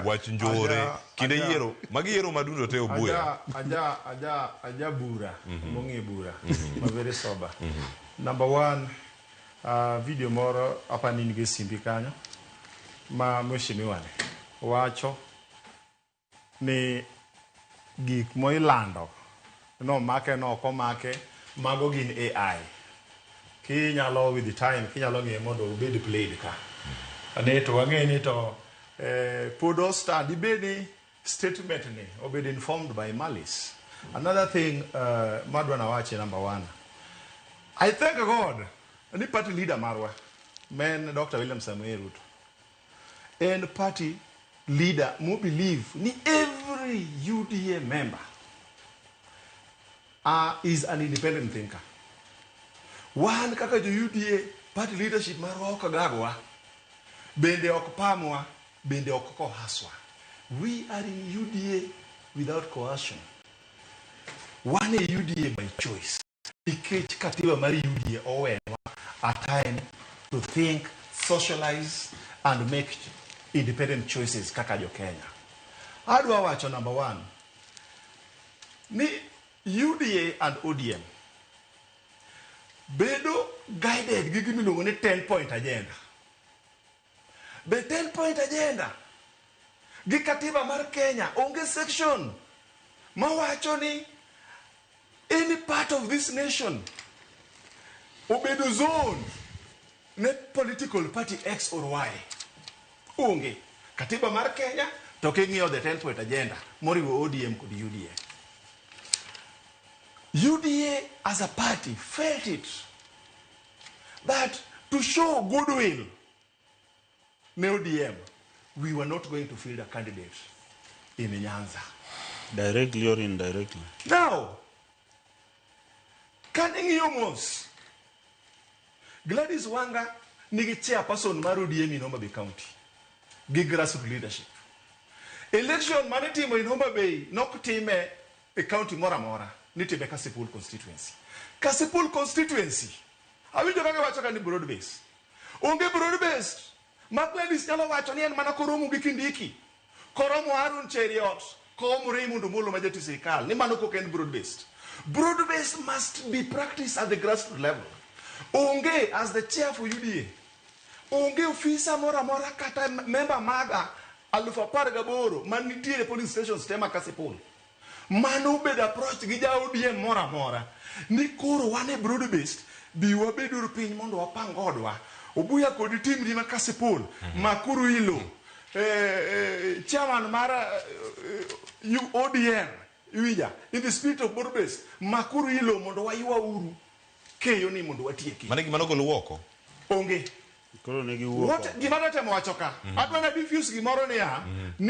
Wach njore kinde yiero magi yiero madundo te obuya. Aja bura mong'e bura ma very sober. Number one, video moro apani in gi simbi kanyo ma mheshimiwa ni wacho ni gik moilando nomake no ok omake, mago gin AI. Kinyalo with the time kinyalo ng'iye mondo obed played ka ne to wang'e ni to pod ostand ibed ni statement ni obed informed by malice. Another thing, madwa nawachi, number one, I thank God ni party leader marwa men Dr. William Samoei Ruto en party leader mo believe ni every UDA member is an independent thinker. Wan kaka jo UDA, party leadership marwa ok gagwa, bende ok pamwa, bende ok kohaswa. We are in UDA without coercion. Wan e UDA by choice nikech katiba mar UDA owenwa a time to think, socialize and make independent choices kaka jo Kenya. Adwa wacho, number one, ni UDA and ODM bedo guided gi gima iluongo ni 10 point agenda. Be 10 point agenda gi katiba mar Kenya onge section mawacho ni any part of this nation obedo zone ne political party X or Y. Onge. Katiba mar Kenya to king'iyo the 10 point agenda moriwo ODM kod UDA. UDA as a party felt it that to show goodwill ne ODM, we were not going to field a candidate in Nyanza. Directly or indirectly. Now, kan ing'iyo mos, Gladys Wanga nigi chairperson mar ODM in Homa Bay County gi grassroots leadership. Election mane itimo in Homa Bay nok time e county moro amora, nitime Kasipul constituency. Kasipul constituency, awinjo kaka iwacho ka ni broad base. Onge broad based. Ma Gladys nyalo wacho ni en mana koromo gi Kindiki, koromo Aaron Cheruiyot, koromo Raymond Omolo ma jatich sirikal, ni mano kok en broad based. Broad based must be practiced at the grassroots level. Onge, as the chair for UDA, onge ofisa moro amora kata member maga 18,000 manitiere polling stations te ma Kasipul mano obedo approach gi ja ODM moro amora ni koro wan e broad based, bi wabeduru piny mondo wapang odwa. Obuya kod timri ma Kasipul makuru ilo chairman mar ODM iwinja, in the spirit of broad based, makuru ilo mondo waywa uru keyo ni mondo watieki. Mano gima nogolo oko. Onge. Koro ne giwuok What oko. gima natemo wacho ka, adwa na diffuse gimoro niya ni